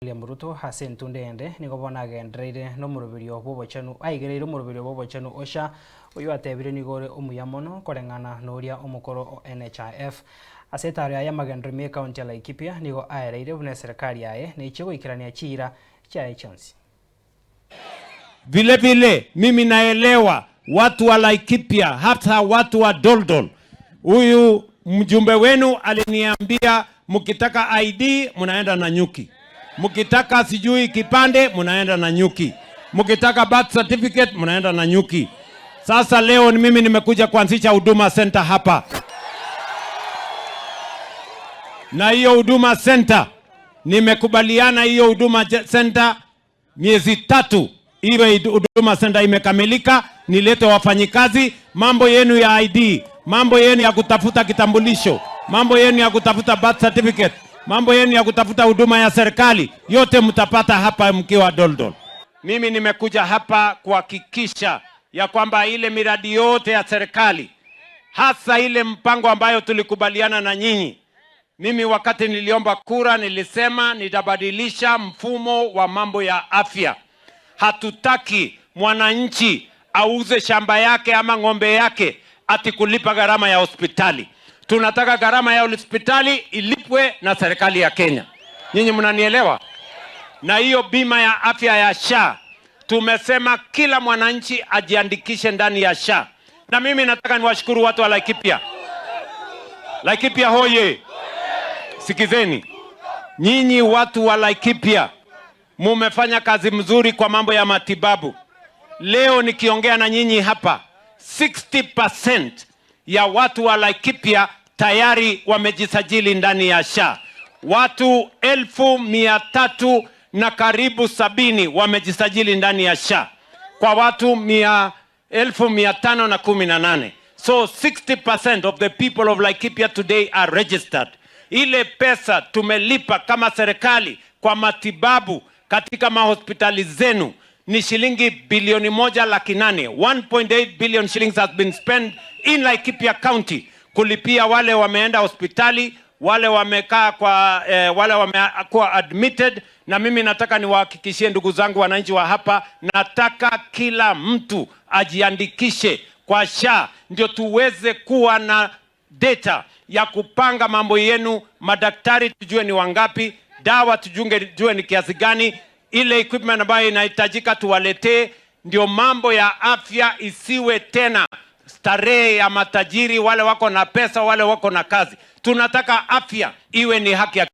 William Ruto ase entunde ende nigo bono agendereire nomoroberio bw'obochenu aigereire omoroberio bw'obochenu o SHA oywo atebire nigo ore omuya mono koreng'ana noria omokoro o NHIF. Ase etaro yaye amagenderero ime ekaunti ya Laikipia nigo aereire buna eserekari yaye neiche goikerania chiira chiaye chionsi. Vile vile mimi naelewa watu wa Laikipia, hata watu wa Doldol. Huyu mjumbe wenu aliniambia mkitaka ID mnaenda Nanyuki, mkitaka sijui kipande mnaenda Nanyuki, mkitaka birth certificate mnaenda Nanyuki. Sasa leo ni mimi nimekuja kuanzisha Huduma Center hapa, na hiyo Huduma Center nimekubaliana hiyo Huduma Center miezi 3 iwe Huduma Center imekamilika, nilete wafanyikazi. Mambo yenu ya ID, mambo yenu ya kutafuta kitambulisho, mambo yenu ya kutafuta birth certificate, mambo yenu ya kutafuta huduma ya serikali, yote mtapata hapa mkiwa Doldol. Mimi nimekuja hapa kuhakikisha ya kwamba ile miradi yote ya serikali, hasa ile mpango ambayo tulikubaliana na nyinyi. Mimi wakati niliomba kura nilisema nitabadilisha mfumo wa mambo ya afya. Hatutaki mwananchi auze shamba yake ama ng'ombe yake ati kulipa gharama ya hospitali. Tunataka gharama ya hospitali ilipwe na serikali ya Kenya. Nyinyi mnanielewa? Na hiyo bima ya afya ya SHA tumesema kila mwananchi ajiandikishe ndani ya SHA. Na mimi nataka niwashukuru watu wa Laikipia. Laikipia hoye! Sikizeni, nyinyi watu wa Laikipia mumefanya kazi mzuri kwa mambo ya matibabu. Leo nikiongea na nyinyi hapa, 60% ya watu wa Laikipia tayari wamejisajili ndani ya SHA. Watu 370,000 na karibu 70 wamejisajili ndani ya SHA kwa watu 518,000. So 60% of the people of Laikipia today are registered. Ile pesa tumelipa kama serikali kwa matibabu katika mahospitali zenu ni shilingi bilioni 1 laki 8. 1.8 billion shillings has been spent in Laikipia County kulipia wale wameenda hospitali, wale wamekaa kwa wale wamekuwa admitted. Na mimi nataka niwahakikishie ndugu zangu wananchi wa hapa, nataka kila mtu ajiandikishe kwa SHA ndio tuweze kuwa na data ya kupanga mambo yenu, madaktari tujue ni wangapi, dawa tujue ni kiasi gani, ile equipment ambayo inahitajika tuwaletee, ndio mambo ya afya isiwe tena starehe ya matajiri, wale wako na pesa, wale wako na kazi. Tunataka afya iwe ni haki ya